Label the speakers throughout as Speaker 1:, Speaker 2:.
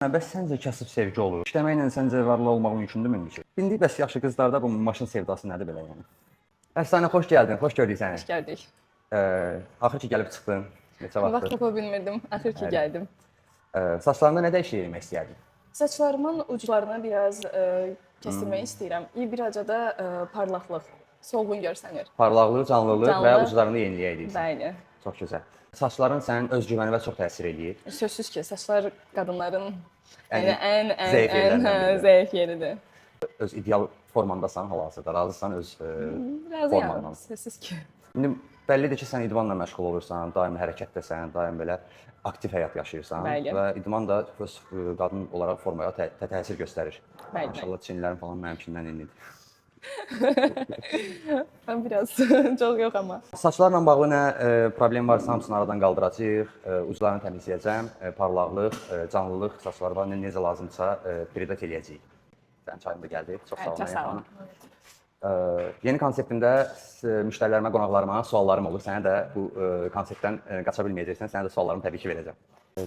Speaker 1: Bəs səncə kasıb sevgi olur? İşləməklə səncə varlı olmaq mümkündürmü indiki? İndi bəs yaxşı qızlarda bu maşın sevdası nədir belə yəni? Əfsanə, xoş gəldin, xoş gördük səni.
Speaker 2: Xoş gördük.
Speaker 1: Axır ki gəlib çıxdın. Neçə
Speaker 2: Vaxt
Speaker 1: vaxtdır?
Speaker 2: tapa bilmirdim. Axır ki gəldim.
Speaker 1: Saçlarında nə dəyişiklik eləmək istəyərdin?
Speaker 2: Saçlarımın uclarını biraz kəsdirmək istəyirəm. Biraca da parlaqlıq, solğun görsənir.
Speaker 1: Parlaqlıq, canlılıq və
Speaker 2: Canlı.
Speaker 1: uclarını yeniləyək deyirsən.
Speaker 2: Bəli.
Speaker 1: Çox gözəl. Saçların sənin özgüvənivə çox təsir eləyir.
Speaker 2: Sözsüz ki, saçlar qadınların
Speaker 1: Ən
Speaker 2: yəni ən ən
Speaker 1: zəif
Speaker 2: ən
Speaker 1: yerlərindən biridir.
Speaker 2: zəif yeridir.
Speaker 1: Öz ideal formandasan hal-hazırda, razısan öz
Speaker 2: Razıyam.
Speaker 1: formandan.
Speaker 2: Sözsüz ki.
Speaker 1: İndi bəllidir ki, sən idmanla məşğul olursan, daim hərəkətdəsən, daim belə aktiv həyat yaşayırsan
Speaker 2: Bəli.
Speaker 1: və idman da öz qadın olaraq formaya təsir göstərir.
Speaker 2: Bəli,
Speaker 1: Maşallah, çinlərin falan mənimkindən enlidir.
Speaker 2: Mən biraz çox yox amma.
Speaker 1: Saçlarla bağlı nə problem varsa hamısını aradan qaldıracağıq, uclarını təmizləyəcəm, parlaqlıq, canlılıq saçlara necə lazımdırsa peridat eləyəcəyik. Sənin çayın da gəldi. Çox sağ ol.
Speaker 2: Çox sağ olun.
Speaker 1: Yeni konseptimdə müştərilərimə, qonaqlarıma suallarım olur. Sənə də bu konseptdən qaça bilməyəcəksən. Sənə də suallarımı təbii ki verəcəm.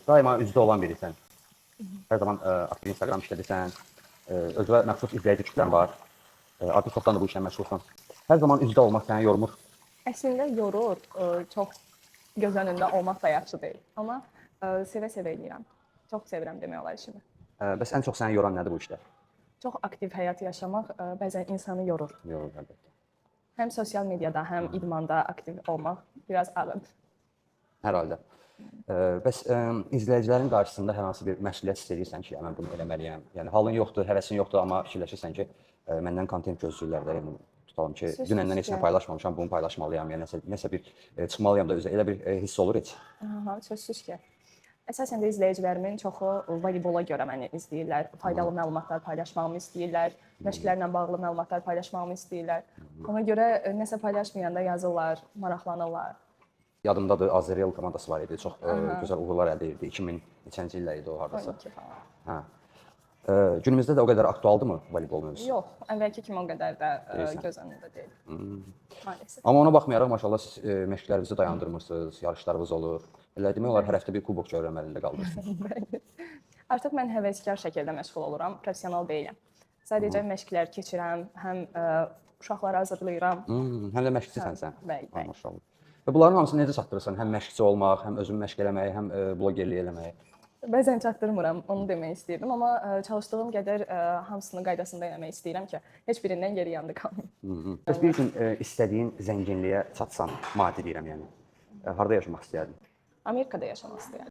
Speaker 1: Daima üzdə olan birisən. Hər zaman aktiv Instagram işlədirsən. Özünə məxsus izləyici kütlən var. Artıq çoxdan da bu işlə məşğulsan. Hər zaman üzdə olmaq səni yormur?
Speaker 2: Əslində yorur, çox göz önündə olmaq da yaxşı deyil. Amma sevə-sevə eləyirəm. Çox sevirəm demək olar işimi.
Speaker 1: Bəs ən çox səni yoran nədir bu işdə?
Speaker 2: Çox aktiv həyat yaşamaq bəzən insanı yorur.
Speaker 1: Yorur əlbəttə.
Speaker 2: Həm sosial mediada, həm idmanda aktiv olmaq biraz ağırdır.
Speaker 1: Hər halda. Bəs izləyicilərin qarşısında hər hansı bir məsuliyyət hiss edirsən ki, mən bunu eləməliyəm. Yəni halın yoxdur, həvəsin yoxdur, amma fikirləşirsən ki, məndən kontent gözləyirlər də. Yəni tutalım ki,
Speaker 2: Sözsüz
Speaker 1: dünəndən heç nə
Speaker 2: ki.
Speaker 1: paylaşmamışam, bunu paylaşmalıyam. Yəni nəsə bir çıxmalıyam da üzə. Elə bir hiss olur heç?
Speaker 2: Aha, sözsüz ki. Əsasən də izləyicilərimin çoxu voleybola görə məni izləyirlər. Faydalı məlumatlar paylaşmağımı istəyirlər, məşqlərlə bağlı məlumatlar paylaşmağımı istəyirlər. Ona görə nəsə paylaşmayanda yazırlar, maraqlanırlar.
Speaker 1: Yadımdadır, Azerel komandası var idi. Çox gözəl uğurlar əldə edirdi. 2000 neçənci illər idi o hardasa.
Speaker 2: 12 falan.
Speaker 1: Hə. Günümüzdə də o qədər aktualdırmı voleybol mövzusu?
Speaker 2: Yox, əvvəlki kimi o qədər də
Speaker 1: Deyirsən.
Speaker 2: göz önündə deyil. Maalesef.
Speaker 1: Amma ona baxmayaraq maşallah siz məşqlərinizi dayandırmırsınız, yarışlarınız olur. Elə demək olar hər həftə bir kubok görürəm əlində qaldırırsınız.
Speaker 2: Bəli. Artıq mən həvəskar şəkildə məşğul oluram, professional deyiləm. Sadəcə məşqlər keçirəm, həm uşaqları hazırlayıram.
Speaker 1: Həm də məşqçisən sən.
Speaker 2: Bəli,
Speaker 1: Ay,
Speaker 2: bəli.
Speaker 1: maşallah. Və bunların hamısını necə çatdırırsan? Həm məşqçi olmaq, həm özün məşq eləmək, həm blogerlik eləmək.
Speaker 2: Bəzən çatdırmıram, onu demək istəyirdim, amma çalışdığım qədər hamısını qaydasında eləmək istəyirəm ki, heç birindən geri yanda qalmayım.
Speaker 1: Bəs bir gün istədiyin zənginliyə çatsan, maddi deyirəm yəni. Harda yaşamaq istəyərdin?
Speaker 2: Amerikada yaşamaq istəyirəm.